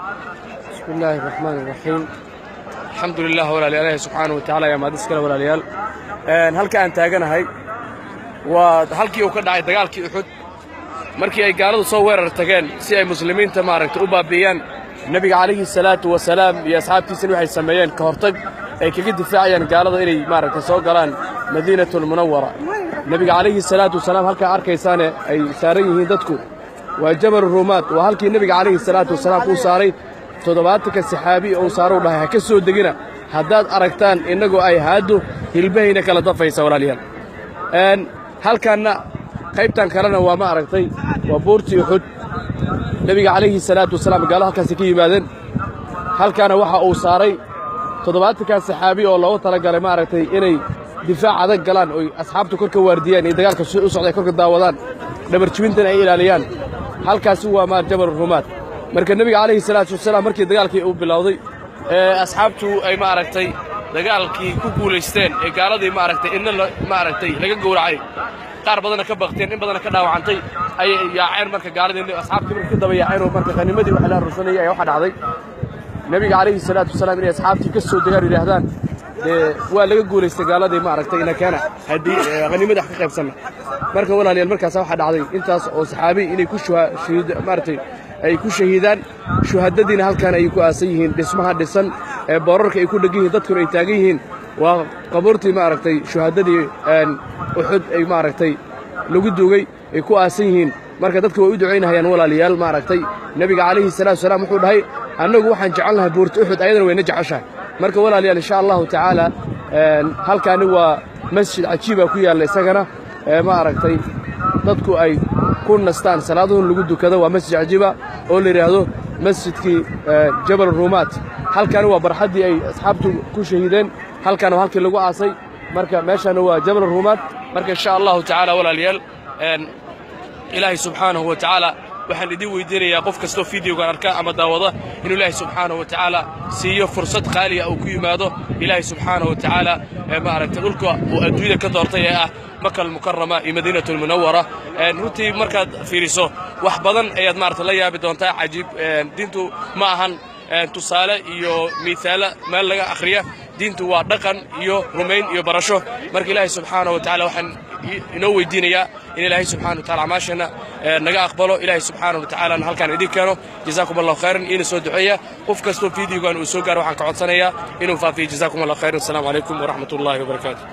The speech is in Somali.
Bismi illaahi araxmaan iraxiim. Alxamdu lilah, walaalayaal, Ilaahi subxaanahu wa tacala ayaa mahad iskale. Walaalayaal, halka aan taaganahay waa halkii uu ka dhacay dagaalkii Uxud, markii ay gaaladu soo weerar tageen si ay muslimiinta, maaragtay, u baabi'iyaan. Nebiga calayhi salaatu wasalaam iyo asxaabtiisana waxay sameeyeen ka hortag ay kaga difaacayaan gaalada inay, maaragtay, soo galaan Madiinatu Almunawara. Nebiga calayhi salaatu wasalaam, halkaa arkaysaane ay saaran yihiin dadku, waa Jabal Ruumaad. Waa halkii nebiga calayhi salaatu wasalaam uu saaray 70-ka saxaabi oo uu saaro, u dhahay: "Ha ka soo degina haddaad aragtaan innagoo ay haaddu hilbahayna kala dafaysa." Walaalayaal, halkanna qaybtan kalena waa, ma aragtay, waa buurtii Uxud. Nebiga calayhi salaatu wasalaam gaalo halkaasi ka yimaadeen. Halkaana waxa uu saaray 70-kan saxaabi oo loogu talagalay, maaragtay, inay difaac adag galaan oy asxaabtu korka waardiyaan iyo dagaalka u socday korka daawadaan, dhabarjibintana ay ilaaliyaan. Halkaasi waa maar Jabal Rumaad. Marka nebiga calayhi salaatu wasalaam markii dagaalkii uu bilowday ee asxaabtu ay, maaragtay, dagaalkii ku guulaysteen ee gaaladii, maaragtay, inna, maaragtay, laga gowracay, qaar badanna ka bakteen, in badanna ka dhaawacantay, ayay yaaceen. Marka gaaladii asxaabtii marka ka daba yaaceen oo marka khanimadii waxa la aruursanayay ayaa waxaa dhacday nebiga calayhi salaatu wasalaam inay asxaabtii ka soo degaan, yidhaahdaan: "Dee waa laga guulaystay gaaladii, maaragtay, ina keena haddii khanimadii wax ka qaybsanna." Marka walaalayaal, markaasa waxaa dhacday intaas oo saxaabi inay ku shahiid, maaragtay, ay ku shahiidaan. Shuhadadiina halkan ayay ku aasan yihiin. Dhismaha dhisan ee boorarka ay ku dheggan yihiin, dadkuna ay taagan yihiin, waa qabuurtii, maaragtay, shuhadadii Uxud ay, maaragtay, lagu duugay ay ku aasan yihiin. Marka dadku way u ducaynahayaan, walaalayaal. Maaragtay, nebiga calayhi salaatu wasalaam wuxuu dhahay: "Annagu waxaan jecel nahay buurta Uxud, ayadana wayna jeceshahay." Marka walaalayaal, insha Allahu tacaala, halkaani waa masjid cajiiba ku yaalla isagana ee, ma aragtay, dadku ay ku nastaan, salaaduhun lagu dukado. Waa masjid cajiiba oo la yidhaahdo masjidkii Jabal Ruumaat. Halkaani waa barxaddii ay asxaabtu ku shahiideen. Halkaana waa halkii lagu aasay. Marka meeshaana waa Jabal Ruumaat. Marka insha Allahu tacaala, walaalayaal, Ilaahay subxaanahu wa tacaala waxaan idin weydiinayaa, qof kastoo fideogan arka ama daawada, inuu Ilaahay subxaanahu wa tacaala siiyo fursad qaaliya uu ku yimaado Ilaahay subxaanahu wa tacaala ee, maaragtay, dhulka uu adduunyada ka doortay ee ah Maka Almukarama iyo Madiinatu Almunawara. Runtii markaad fiiriso wax badan ayaad, maaragtay, la yaabi doontaa. Cajiib. Diintu ma ahan tusaale iyo miisaalo meel laga akhriya. Diintu waa dhaqan iyo rumayn iyo barasho. Marka Ilaahay subxaanahu wa tacaala waxaan inoo weydiinayaa in Ilaahay subxana wa tacala acmaasheenna naga aqbalo. Ilaahay subxaana wa tacaalana halkaan idin keeno. Jazaakum Allahu khayran. Iina soo duceeya. Qof kastoo fideogan uu soo gaaro waxaan ka codsanayaa inuu faafiyo. Jazaakum Allahu khayran. Asalaamu calaykum waraxmat ullahi wabarakaatu.